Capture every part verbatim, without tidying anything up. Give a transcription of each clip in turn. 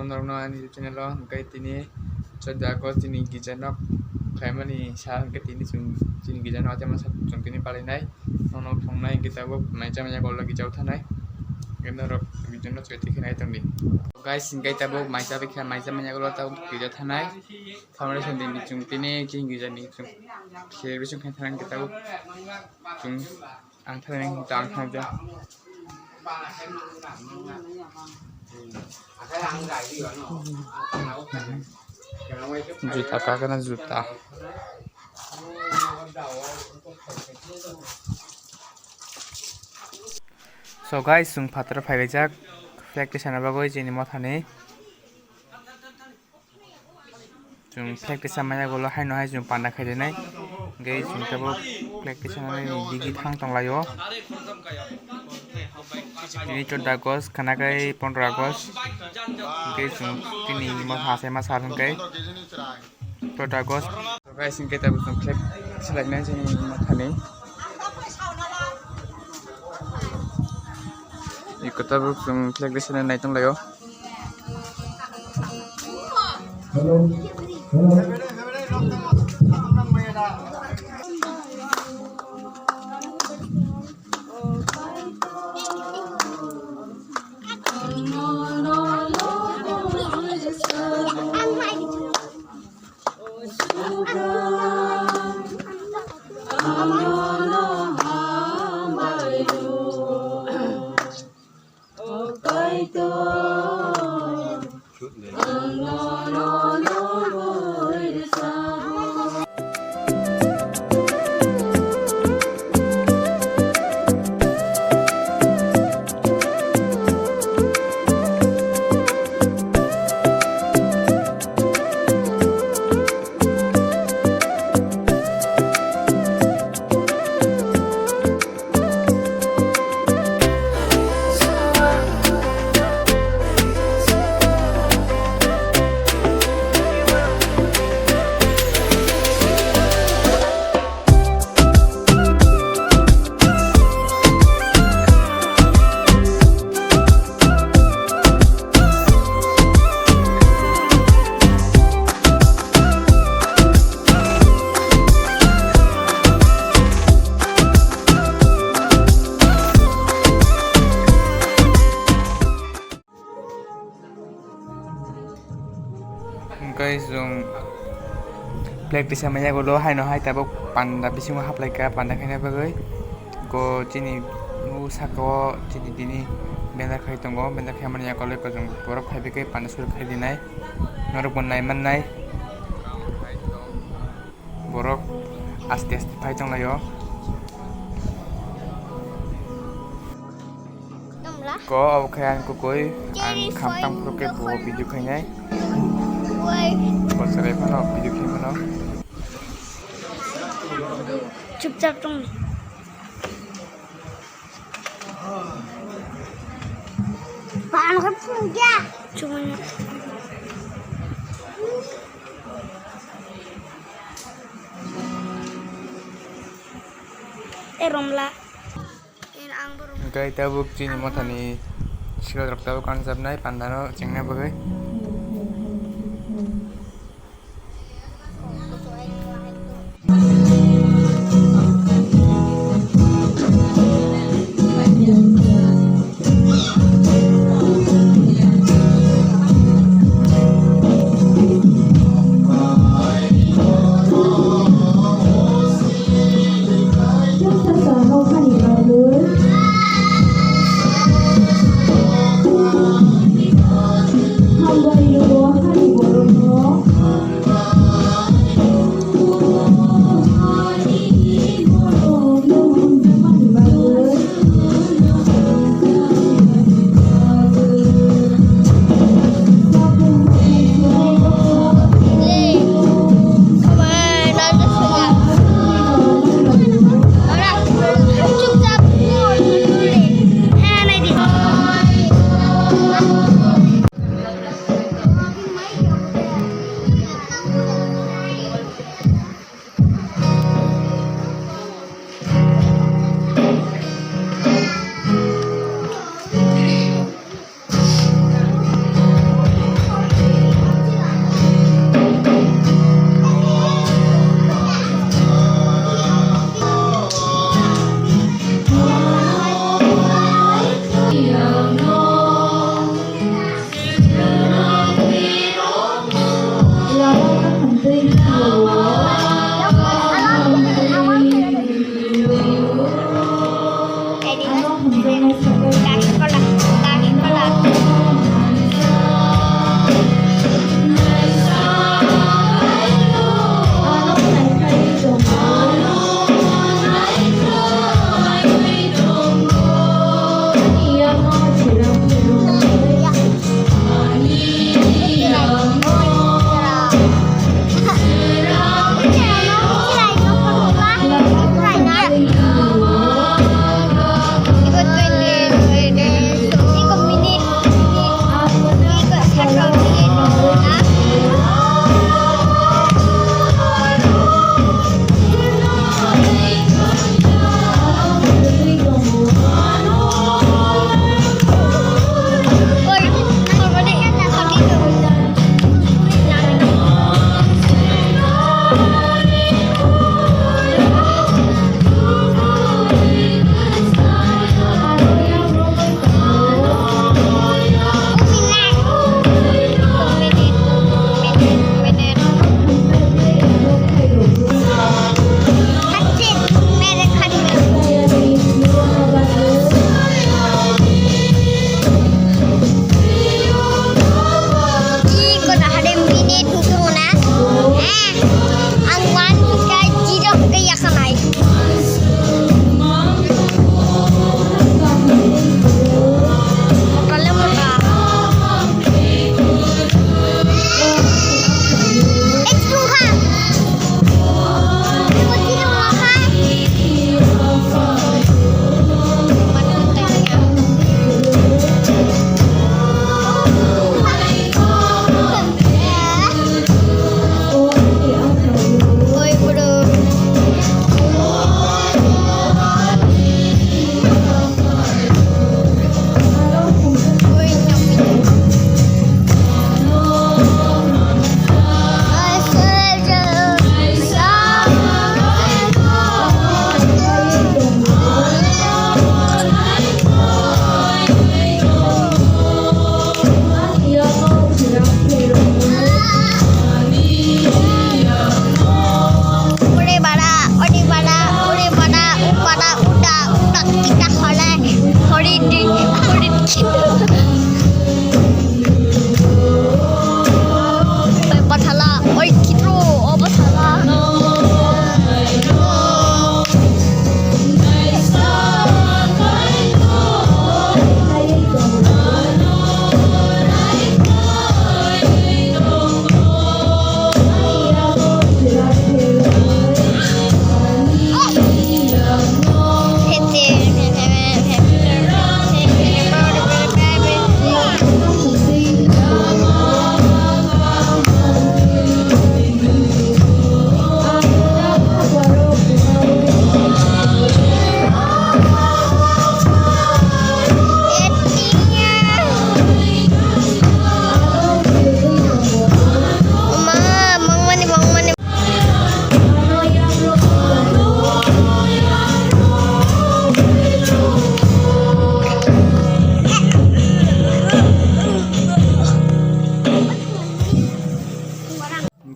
Norokno ani channel o hwnkhe tini chwda August chini gija nok khlaimani sa hwnkhe tini chwng chini gija nok achama sa chwng tini palainai. Nono thwngnai hwnkhe tabuk maisa manya gollo gija o thanai. Hwnkhe norok gija nok chwng twi khe nai tongdi. Guys, hwnkhe tabuk maisa bikha maisa manya gollo tabuk gija thanai. Foundation din chwng tini chini gija ni chwng khe bising khe thanai hwnkhe tabuk chwng. Ang thani, ang thani. Juta kakana juta. So guys, chwng phataro phailaijak flag tisana bagwi chini mothani. Chwng flag tisa manya gollo haino hai chwng panda khai rinai. Hwnkhe chwng tabuk flag tisa manya ni digi thang tong laio. Tini chwda August, khwnakhai pondro August. Hwnkhe chwng tini imo hasaima sar hwnkhe chwda August. Guys, hwnkhe tabuk chwng flag tisa lainai chini mothani. Iko tabuk chwng flag tisa nai tong laio. Hwnkhe chwng flag tisa manya gollo haino hai tabuk panda bisingo haplaikha panda khaina bagwi. Go chini o saka o chini tini bendar khai tongo, bendar khai mani yakolwi koi chwng borok phaibai khe panda suri khai rinai norokbo nai mannai. Borok aste aste phai tong laio. Ko obo khe ang kukui ang khamtang phuru khe bo video khainai. Bo chwrai phano video khai mano. Chupchap tong. Bang khe phung kya? Chumani. E romla. Hwnkhe tabuk chini mothani sikarok tabuk kanjabnai pandano chengna bagwi.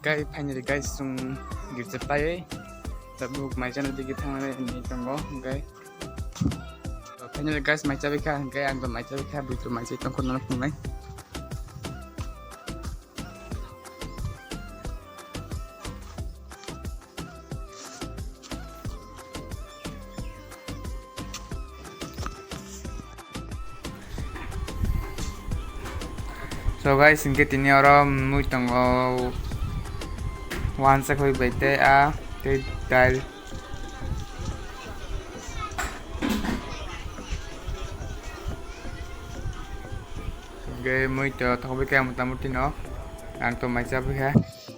Guys, finally guys, chwng girja paiwi tabuk mai chana digi thangnani hinwi tongo, hwnkhe. Finally guys, mai chabai kha, hwnkhe ang to mai chabai kha, bui to mai chai tongkha nono phungnai. So guys, hwnkhe tini oro mui tongo wansa khoi bai tei a tei dail. Hwnkhe mui to thokbai kha motamoti no, ang to mai chabai kha.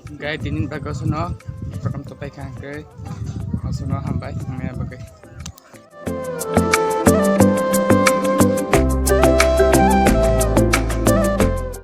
Hwnkhe tini bagwi sono program to paikha, hwnkhe sono hambai wngna bagwi.